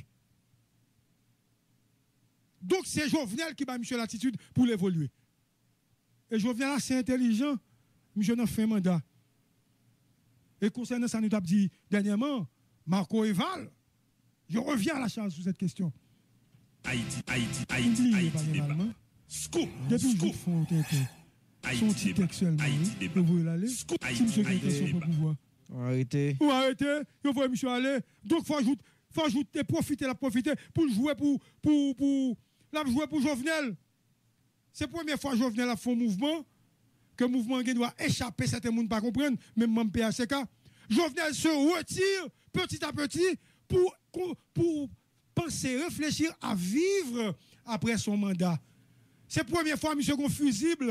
Donk, se Jovenel ki ba misye latitid pou l evolye. E Jovenel ase entelijan, misye nan fen manda. E konsènan sa nou t ap di dènyèman, Marco e Val, je reviens à la charge sur cette question. Ayiti, Ayiti, Ayiti, Ayiti, deba. Depi Jout fè yon tenten, se yon ti tèks sèlman, wi. Yo voye l ale. Si misye gen entansyon pran pouvwa, ou arete. Ou arete, yo voye misye ale. Donk, fò Jout, fò Jout te pwofite, l ap pwofite pou l jwe pou, pou, pou, l ap jwe pou Jovenel. Se premye fwa Jovenel ap fè yon mouvman ke mouvman an gen dwa echape sèten moun pa konprann, menm manm P H T K. Jovenel se retire petit à petit pou, pou, pou panse, réfléchir à vivre après son mandat. Se premye fwa misye gon fizib.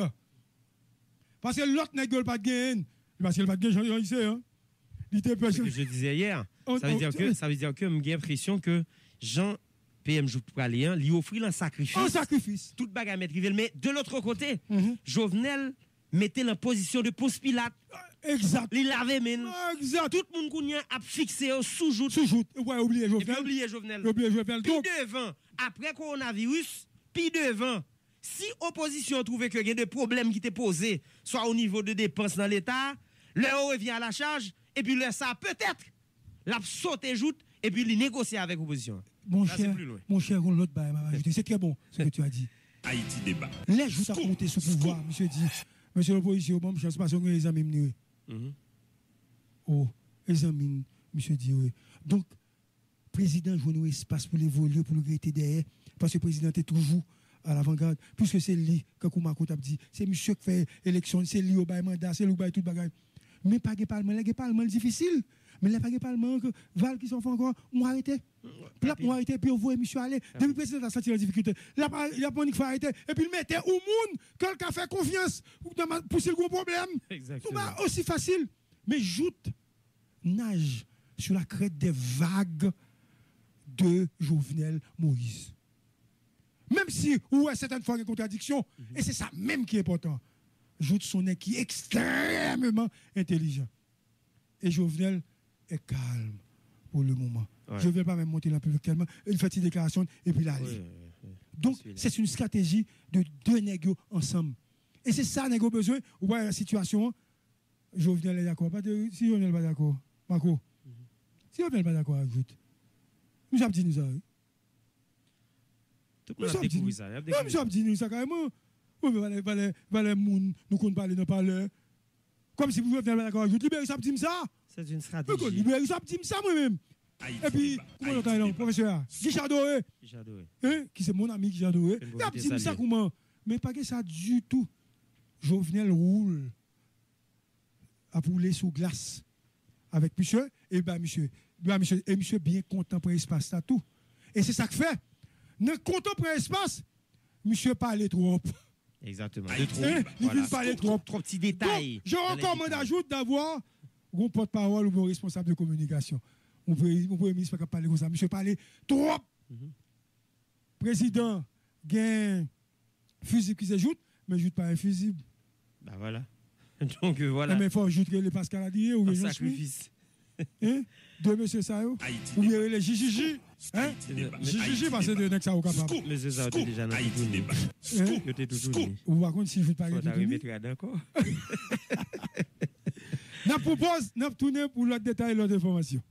Paske lòt nèg yo l pa t genyen. Paske l pa t gen Jean, Jean Ise, hein. Li te pè. Ce que je disais hier, ça veut dire que, ça veut dire que m gen enpresyon ke jan P M Jout prale an, li ofri l an sakrifis. An sakrifis. Tout bagay mèt rive l. Men de lòt kote, Jovenel mete l an pozisyon de Pons Pilat. Egzat. Li lave men l. Egzat. Tout moun kounye a ap fikse yo sou Jout. Sou Jout. Epi yo bliye Jovenel. Epi yo bliye Jovenel. Yo bliye Jovenel. Pi devan, apre kowonaviris, pi devan, si opozisyon an twouve ke gen de pwoblèm ki te poze, swa o nivo de depans nan Leta, lè yo revyen a la chaj, epi lè sa, petèt, l ap sote Jout, epi li negosye avèk opozisyon an. Sa se pli lwen. Monchè, gon lòt bagay m ap ajoute. C'est très bon ce que tu as dit. Ayiti deba. Lè Jout ap monte sou pouvwa, misye di, mesye lopozisyon, ban m chans, paske m gen zanmi m ni wi. Oh, e zanmi m, misye di wi. Donk, prezidan jwenn yon espas pou l evolye, pou l rete dèyè, paske prezidan te toujou à l'avant-garde, puiske se li, kankou Marco t ap di, se misye k fè eleksyon, se li yo bay manda, se li yo bay tout bagay. Men pa gen palman, lè gen palman, l difisil. Men lè pa gen palman, Val, kisa w fè ankò? Ou arete. L ap, ou arete, epi yo voye misye ale. Depi prezidan ta santi l an difikilte, l ap, l ap annik fè arete, epi l mete yon moun ke l ka fè konfyans pou si l gon pwoblèm. Yon bagay osi fasil. Men Jout nage sur la crête des vagues de Jovenel Moïse. Menm si ou wè sètèn fwa gen kontradiksyon, e se sa menm ki enpòtan. Jout se yon nèg ki ekstrèmeman entelijan. Et Jovenel est calme pour le moment. Jovenel pa menm monte nan piblik tèlman, li fè ti deklarasyon epi l ale. Donk, se yon estrateji de de nèg yo ansanm. E se sa nèg yo bezwen, ou wè sitiyasyon an, Jovenel dakò. Pa de, si Jovenel pa dakò, Marco, si Jovenel pa dakò ak Jout, misye ap di nou sa, wi. Tout moun ap dekouvri sa. Y ap dekouvri sa. Misye ap di nou sa kareman. Mwen menm valè, valè, valè moun nou konn pale nan palè. Kòmsi pou Jovenel pa dakò ak Jout. Liberis ap di m sa. Se yon estrateji. Liberis ap di m sa mwen menm. Epi, kouman yo kay non, pwofesè a? Guichard Doré. Guichard Doré. Hein? Ki se mon ami Guichard Doré. Li ap di m sa kouman? Men pa gen sa ditou. Jovenel woule ap woule sou glas avèk misye, e ba misye, ba misye, e misye byen kontan pran espas la tou. E se sa k fè, nan kontan pran espas, misye pale twòp. Egzakteman. De twòp. Li vin pale twòp. Twòp ti detay. Donk, je recommande à Jouthe d'avoir yon pòtpawòl oubyen yon responsab de kominikasyon. Yon premye, yon premye minis pa ka pale konsa. Misye pale twòp. Prezidan gen fizib ki se Jout, men Jout pa enfizib. Ben voilà. Donk, euh, voilà. Enben fò Jout rele Pascal Adrien oubyen Josmi. Hein? De mesye sa yo. Oubyen rele Jijiji. Hein? Jijiji, pase de nèg sa yo kapab. Mesye sa yo te deja nan toutouni. Yo te toutouni. Ou pa konn si Jout pa gen toutouni? N ap pran pòz, n ap tounen pou lòt detay, lòt enfòmasyon.